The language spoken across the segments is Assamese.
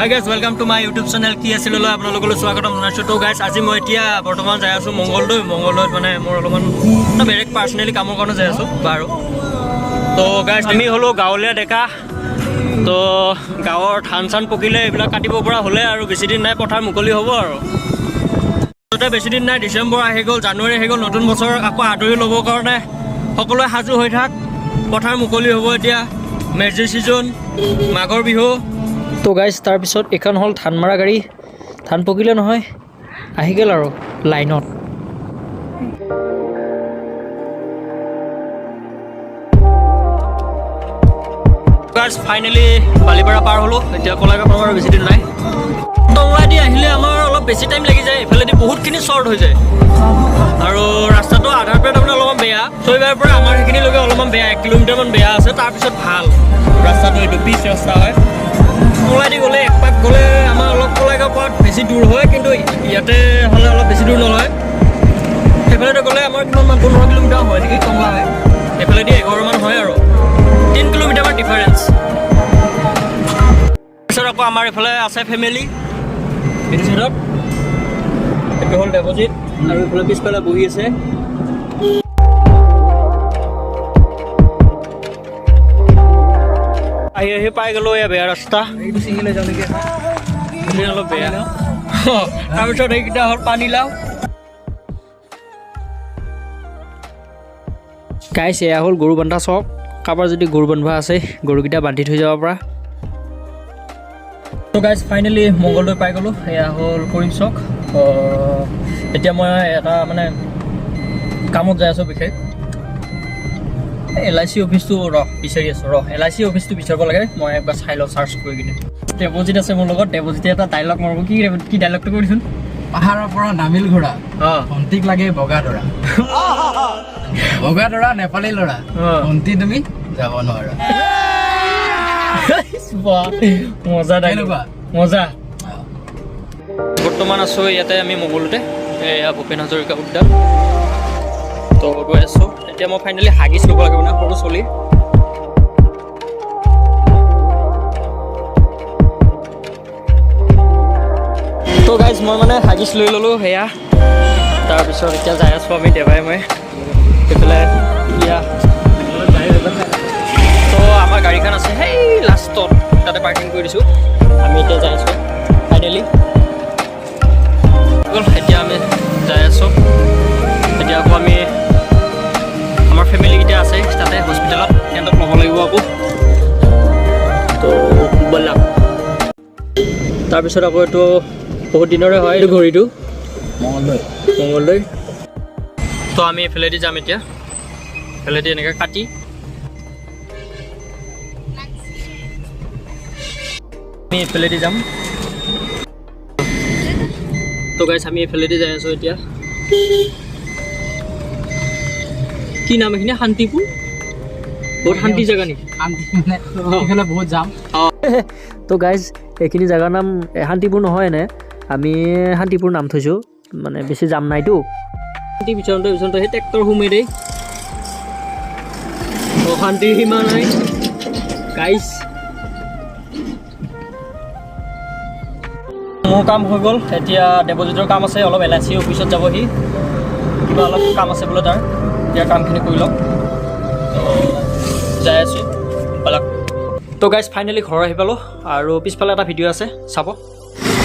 Hi guys, welcome to my YouTube channel কি আছিললৈ আপোনালোকলৈ স্বাগতম জনাইছোঁ। তো গাইজ, আজি মই এতিয়া বৰ্তমান যাই আছোঁ মংগলদৈ। মংগলদৈত মানে মোৰ অলপমান এটা বেলেগ পাৰ্চনেলি কামৰ কাৰণে যাই আছোঁ বাৰু। তো গাইজ, আমি হ'লোঁ গাঁৱলীয়া ডেকা। তো গাঁৱৰ ধান চান পকিলে এইবিলাক কাটিব পৰা হ'লে আৰু বেছি দিন নাই, পথাৰ মুকলি হ'ব। আৰু মুঠতে বেছি দিন নাই, ডিচেম্বৰ আহি গ'ল, জানুৱাৰী আহি গ'ল। নতুন বছৰ আকৌ আদৰি ল'বৰ কাৰণে সকলোৱে সাজু হৈ থাক। পথাৰ মুকলি হ'ব এতিয়া, মেজিৰ ছিজন, মাঘৰ বিহু। তো গাইজ, তাৰপিছত এইখন হ'ল ধান মৰা গাড়ী। ধান পকিলে নহয়, আহি গ'ল আৰু লাইনত। গাইজ, ফাইনেলি বালিপাৰা পাৰ হ'লোঁ। এতিয়া কলাইগাঁও পাম আৰু বেছি দিন নাই। টংলাইদি আহিলে আমাৰ অলপ বেছি টাইম লাগি যায়, এইফালেদি বহুতখিনি শ্বৰ্ট হৈ যায়। আৰু ৰাস্তাটো আধাৰ পৰা তাৰমানে অলপমান বেয়া। ছয়বাৰ পৰা আমাৰ সেইখিনিলৈকে অলপমান বেয়া, 1 কিলোমিটাৰমান বেয়া আছে, তাৰপিছত ভাল ৰাস্তাটো। এইটো পিচ ৰাস্তা হয়। টংলাইদি গ'লে এক পাক গ'লে আমাৰ অলপ কলাইগাঁও পোৱাত বেছি দূৰ হয়, কিন্তু ইয়াতে হ'লে অলপ বেছি দূৰ নহয়। সেইফালেদি গ'লে আমাৰ কিমানমান, 15 কিলোমিটাৰ হয় নেকি টংলা হয়। এইফালেদি 11মান হয় আৰু 3 কিলোমিটাৰমান ডিফাৰেঞ্চ। তাৰপিছত আকৌ আমাৰ এইফালে আছে ফেমিলি। এইটো চাইডত এইটো হ'ল দেৱজিত আৰু এইফালে পিছফালে বহি আছে। আহি আহি পাই গ'লো। এয়া বেয়া ৰাস্তা। এইটো ছিঙি লৈ যাওঁ নেকি? এইখিনি অলপ বেয়া। তাৰপিছত এইকেইটা হ'ল পানীলাও। গাইছ, এয়া হ'ল গৰু বন্ধা চক। কাৰোবাৰ যদি গৰু বন্ধা আছে, গৰুকেইটা বান্ধি থৈ যাব পৰা। তো গাইজ, ফাইনেলি মংগলদৈ পাই গ'লোঁ। এয়া হ'ল কৰিম চক। এতিয়া মই এটা মানে কামত যাই আছোঁ বিশেষ। এলআইচি অফিচটো ৰ বিচাৰি আছোঁ। ৰ, এলআইচি অফিচটো বিচাৰিব লাগে। মই একবাৰ চাই লওঁ চাৰ্চ কৰি কিনে। দেৱজিত আছে মোৰ লগত। দেৱজিতে এটা ডাইলগ মাৰিব। কি কি ডাইলগটো কৰিছোন? পাহাৰৰ পৰা নামিল ঘোঁৰা, অঁ। ভন্টিক লাগে বগা দৰা, বগা দৰা নেপালী ল'ৰা, ভন্টি তুমি যাব নোৱাৰা। বাহ, মজা ডাইলগ। কেনেকুৱা? মজা। বৰ্তমান আছোঁ ইয়াতে আমি মংগলদৈতে। এয়া ভূপেন হাজৰিকা উদ্যান। তো গৈ আছোঁ এতিয়া। মই ফাইনেলি হাগিছ ল'ব লাগে, মানে সৰু চলি। তো গাইজ, মই মানে হাগিছ লৈ ল'লোঁ সেয়া। তাৰপিছত এতিয়া যাই আছোঁ আমি দেৱাই মই সেইফালে। ইয়া, তো আমাৰ গাড়ীখন আছে সেই লাষ্টত, তাতে পাৰ্কিং কৰি দিছোঁ। আমি এতিয়া যাই আছোঁ ফাইনেলি। গ'ল, এতিয়া আমি যাই আছোঁ। এতিয়া আকৌ আমি আমাৰ ফেমিলিকেইটা আছে তাতে হস্পিটেলত, সিহঁতক ল'ব লাগিব আকৌ। তো ব'লা। তাৰপিছত আকৌ এইটো বহুত দিনৰে হয়, এইটো ঘড়ীটো। মংগলদৈ। মংগলদৈ। তো আমি এইফালেদি যাম এতিয়া, এইফালেদি এনেকৈ কাটি আমি এইফালেদি যাম। তো গাইছ, আমি এইফালেদি যাই আছোঁ এতিয়া। কি নাম এইখিনি? শান্তিপুৰ। বহুত শান্তি জেগা নেকি? শান্তি মানে এইফালে বহুত যাম। তো গাইজ, এইখিনি জেগাৰ নাম শান্তিপুৰ নহয়, এনে আমি শান্তিপুৰ নাম থৈছোঁ, মানে বেছি জাম নাইতো। শান্তি বিচাৰোঁতে বিচাৰোঁতে সেই ট্ৰেক্টৰ সোমাই দেই। অশান্তিৰ সীমা নাই গাইজ। মোৰ কাম হৈ গ'ল। এতিয়া দেৱজিতৰ কাম আছে অলপ, এলআইচি অফিচত যাবহি, কিবা অলপ কাম আছে বোলে তাৰ। এতিয়া কামখিনি কৰি লওক। তো যাই আছোঁ, ব'লক। তো গাইজ, ফাইনেলি ঘৰ আহি পালোঁ আৰু পিছফালে এটা ভিডিঅ' আছে, চাব।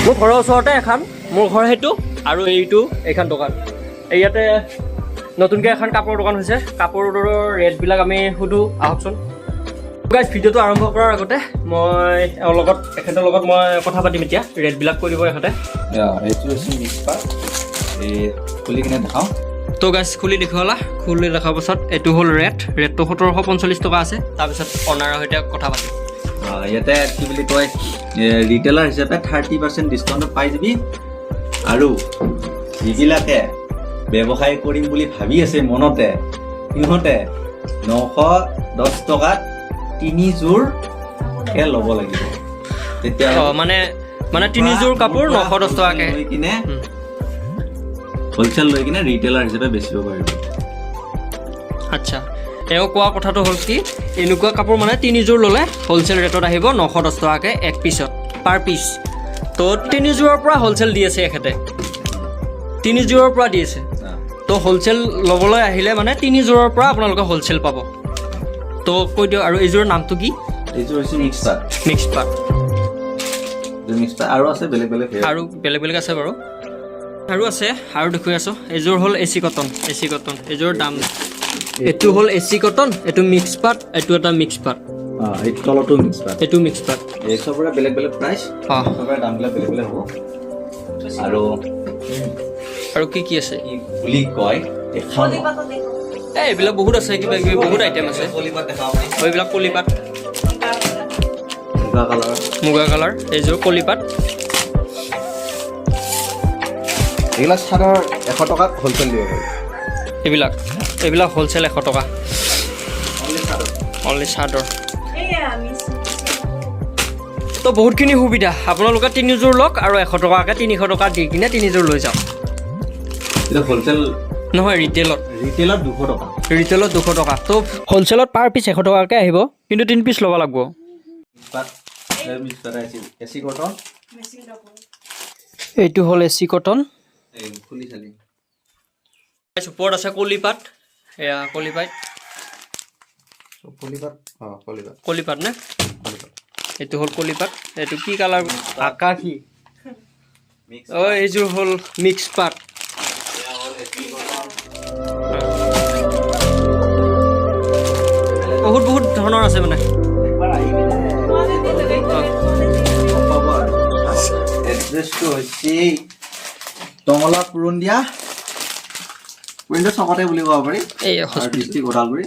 মোৰ ঘৰৰ ওচৰতে এখন, মোৰ ঘৰ সেইটো আৰু এইটো এইখন দোকান। এই ইয়াতে নতুনকৈ এখন কাপোৰৰ দোকান হৈছে। কাপোৰৰ ৰেটবিলাক আমি সুধোঁ আহকচোন। গাইজ, ভিডিঅ'টো আৰম্ভ কৰাৰ আগতে মই এওঁৰ লগত, এখেতৰ লগত মই কথা পাতিম এতিয়া। ৰেটবিলাক কৈ দিব এখেতে। এইটো হৈছে মিক্স পাত। এই খুলি কিনে দেখাওঁ। তো গাইজ, খুলি দেখুৱালা। খুলি দেখাৰ পাছত এইটো হ'ল ৰেট। ৰেটটো 1745 টকা আছে। তাৰপিছত অনাৰৰ সৈতে কথা পাতিম। ইয়াতে কি বুলি কয়, ৰিটেইলাৰ হিচাপে 30% ডিছকাউণ্টত পাই যাবি। আৰু যিবিলাকে ব্যৱসায় কৰিম বুলি ভাবি আছে মনতে, সিহঁতে 910 টকাত তিনিযোৰকে ল'ব লাগিব তেতিয়া। অঁ, মানে মানে তিনিযোৰ কাপোৰ 910 টকাকৈ। লৈ কিনে, হ'লচেল লৈ কিনে ৰিটেইলাৰ হিচাপে বেচিব পাৰিব। আচ্ছা, তেওঁ কোৱা কথাটো হ'ল কি, এনেকুৱা কাপোৰ মানে তিনিযোৰ ল'লে হ'লচেল ৰেটত আহিব 910 টকাকৈ এক পিচত। পাৰ পিচ। তো তিনিযোৰৰ পৰা হ'লচেল দি আছে এখেতে, তিনিযোৰৰ পৰা দি আছে। তো হ'লচেল ল'বলৈ আহিলে মানে তিনিযোৰৰ পৰা আপোনালোকে হ'লচেল পাব। তো কৈ দিয়ক, আৰু এইযোৰৰ নামটো কি? এইযোৰ হৈছে মিক্স পাট। মিক্স পাট। মিক্স পাট আৰু আছে বেলেগ বেলেগ variety। আৰু বেলেগ বেলেগ আছে বাৰু, আৰু আছে, আৰু দেখুৱাই আছোঁ। এইযোৰ হ'ল এ চি কটন। এ চি কটন এইযোৰৰ দাম, এইটো হ'ল এ চি কটন, এইটো মিক্স পাট, এইটো এটা মিক্স পাট। এইটো তলতো মিক্স পাট। এইটো মিক্স পাট। এই চবৰে বেলেগ বেলেগ প্ৰাইচ। চবৰে দামবিলাক বেলেগ বেলেগ হ'ব আৰু আৰু কি কি আছে? কি বুলি কয় দেখাওঁ। এই এইবিলাক বহুত আছে, কিবা কিবি বহুত আইটেম আছে। কলিপাত দেখাব পাৰি। এইবিলাক কলিপাত। মুগা কালাৰ। মুগা কালাৰ, এইযোৰ কলিপাত। এইবিলাক চাদৰ 100 টকাত হ'লচেল দিব পাৰি। এইবিলাক হ'লচেল 100 টকা। অনলি চাদৰ। তো বহুতখিনি সুবিধা। আপোনালোকে তিনিযোৰ লওক আৰু 100 টকাকৈ 300 টকা দি কিনে তিনিযোৰ লৈ যাওক। এইটো হ'লচেল। নহয়, ৰিটেইলত। ৰিটেইলত 200 টকা। ৰিটেইলত 200 টকা। তো হ'লচেলত পাৰ পিচ 100 টকাকৈ আহিব, কিন্তু তিনি পিচ ল'ব লাগিব। পাট, মিক্স পাট আহিছে, এ চি কটন। এইটো হ'ল এ চি কটন। এই খুলি চালি। ওপৰত আছে কলিপাত, এয়া কলিপাত। কলিপাত, অঁ, কলিপাত। কলিপাত নে? কলিপাত। এইটো হ'ল কলিপাত। এইটো কি কালাৰ? আকাশী। মিক্স। অঁ, এইযোৰ হ'ল মিক্স পাট। বহুত বহুত ধৰণৰ আছে মানে। একবাৰ আহি কিনে গম পাব। আৰু এড্ৰেছটো হৈছে টঙলা পুৰণ্ডিয়া, পুৰণ্ডিয়া চকতে বুলি ক'ব পাৰি। এই আৰু district Udalguri.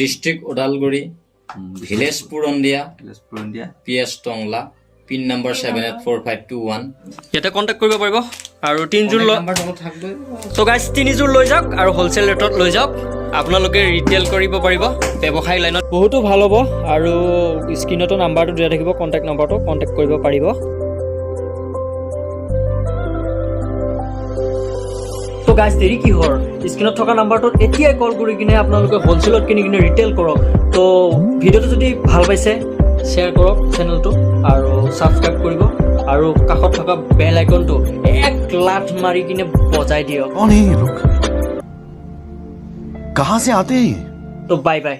District Udalguri, village Purandia, village Purandia, PS Tangla, pin number 784521। ইয়াতে কণ্টেক্ট কৰিব পাৰিব আৰু তিনিযোৰ লৈ নাম্বাৰ তলত থাকিবই। তো গাইজ, তিনিযোৰ লৈ যাওক আৰু হ'লচেল ৰেটত লৈ যাওক। আপোনালোকে ৰিটেইল কৰিব পাৰিব, ব্যৱসায় লাইনত বহুতো ভাল হ'ব। আৰু স্ক্ৰীণতো নাম্বাৰটো দিয়া থাকিব, কণ্টেক্ট নাম্বাৰটো, কণ্টেক্ট কৰিব পাৰিব। তো গাইজ, দেৰি কিহৰ? স্ক্ৰীণত থকা নাম্বাৰটোত এতিয়াই কল কৰি কিনে আপোনালোকে হ'লচেলত কিনি কিনে ৰিটেইল কৰক। তো ভিডিঅ'টো যদি ভাল পাইছে, শ্বেয়াৰ কৰক চেনেলটো আৰু ছাবস্ক্ৰাইব কৰিব আৰু কাষত থকা বেল আইকনটো এক লাথ মাৰি কিনে বজাই দিয়ক। कौन है ये लोग? कहां से आते हैं ये? তো বাই বাই।